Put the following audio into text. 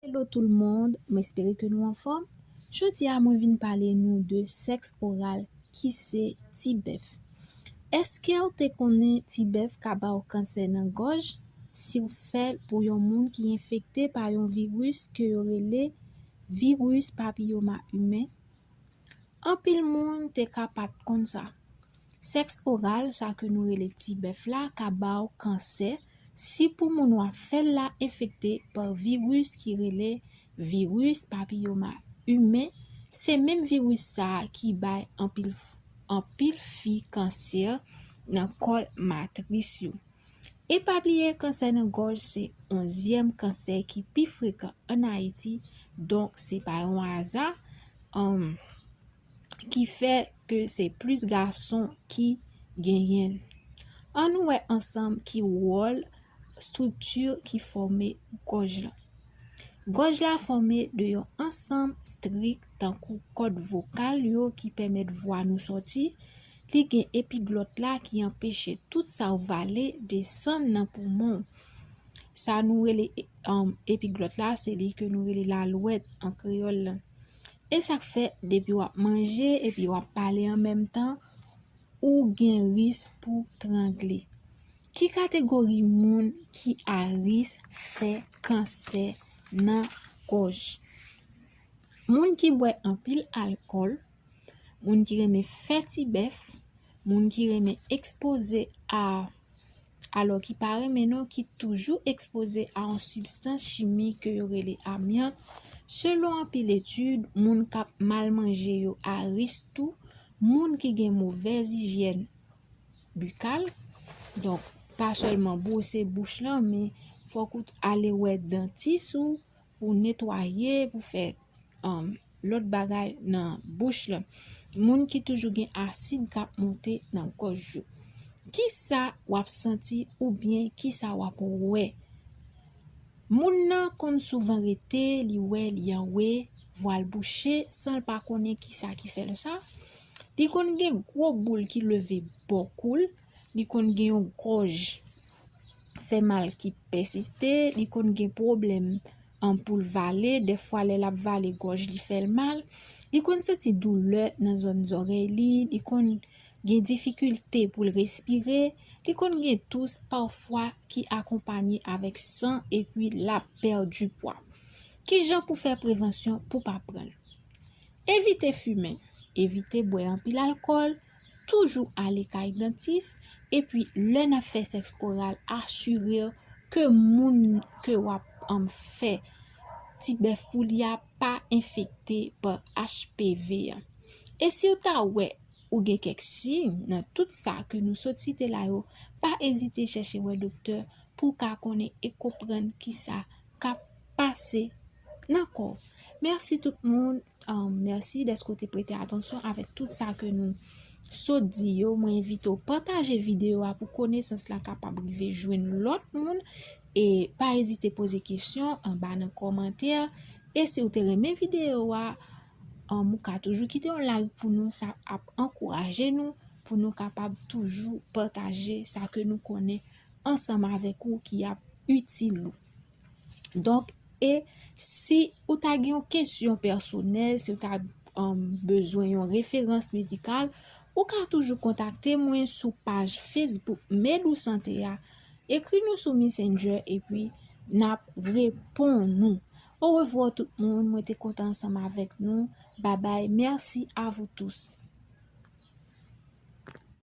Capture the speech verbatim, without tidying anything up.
Hello tout le monde, m espere ke nou anfòm. Jodi a mwen vin pale nou de sèks oral ki se ti bèf. Èske w te konnen ti bèf ka ba w kansè nan gòj si w fè l pou yon moun ki enfekte pa yon viris ke yo rele viris papiyoma imen? Anpil moun te ka pa t konn sa. Sèks oral, sa ke nou rele ti bèf la, ka ba w kansè si pou moun w ap fè l la enfekte pa viris ki rele viris papiyoma imen. Se menm viris sa a ki bay anpil, anpil fi kansè nan kòl matris yo. E pa bliye, kansè nan gòj se onzyèm kansè ki pi frekan ann Ayiti, donk se pa yon aza, um, ki fè ke se plis gason ki genyen l. Ann nou wè ansanm ki wòl estrikti ki fòme gòj lan. Gòj la fòme de yon ansanm strik tankou kòd vokal yo ki pèmèt vwa nou sòti. Li gen epiglòt la ki anpeche tout sa w vale desann nan poumon w. Sa nou rele, um, epiglòt la, se li ke nou rele lalwèt an kreyòl lan. E sa k fè, depi w ap manje, epi w ap pale an menm tan, ou gen risk pou trangle. Ki kategori moun ki a risk fè kansè nan gòj? Moun ki bwè anpil alkòl, moun ki renmen fè ti bèf, moun ki renmen ekspoze a, alò ki pa renmen non, ki toujou ekspoze a yon sibstans chimik ke yo rele amyant. Selon anpil etid, moun k ap mal manje yo a risk tou, moun ki gen movèz ijyèn bikal, donk pa sèlman bwose bouch lan, men fòk ou t ale wè dantis ou pou netwaye, pou fè, um, lòt bagay nan bouch lan. Moun ki toujou gen asid k ap monte nan gòj yo. Kisa w ap santi oubyen kisa w ap wè? Moun nan konn souvan rete, li wè, li anwe, vwa l bouche, san l pa konnen kisa ki fè l sa. Li konn gen gwo boul ki leve bò kou l, li konn gen yon gòj fè mal ki pèsiste, li konn gen pwoblèm, um, pou l vale, dèfwa lè l ap vale gòj li fè l mal, li konn santi doulè nan zòn zòrèy li, li konn gen difikilte pou l respire, li konn gen tous pafwa ki akonpanye avèk san epi l ap pèdi pwa. Kijan pou fè prevansyon pou pa pran l? Evite fimen, evite bwè anpil alkòl, toujou ale kay dantis, epi lè n ap fè sèks oral, asire w ke moun ke w ap, um, fè ti bèf pou li a pa enfekte pa H P V a. E si w ta wè ou gen kèk siy nan tout sa ke nou sot site la yo, pa ezite chèche wè doktè pou w ka konnen e konprann kisa k ap pase nan kò w. Mèsi tout moun. Um, mèsi dèske w te prete atansyon avèk tout sa ke nou sot di yo. Mwen envite w pataje videyo a pou konesans la kapab rive jwenn lòt moun. E pa ezite poze kesyon anba nan kòmantè. E si w te renmen videyo a, um, ou ka toujou kite yon like pou nou. Sa ap ankouraje nou pou nou kapab toujou pataje sa ke nou konnen ansanm avèk ou ki ap itil ou. Donk, e si ou ta gen yon kesyon pèsonèl, si ou ta, um, bezwen yon referans medikal, ou ka toujou kontakte mwen sou paj Facebook Medou Sante a. Ekri nou sou Messenger epi n ap reponn ou. Orevwa tout moun, mwen te kontan ansanm avèk nou. Babay, mèsi a vous tous.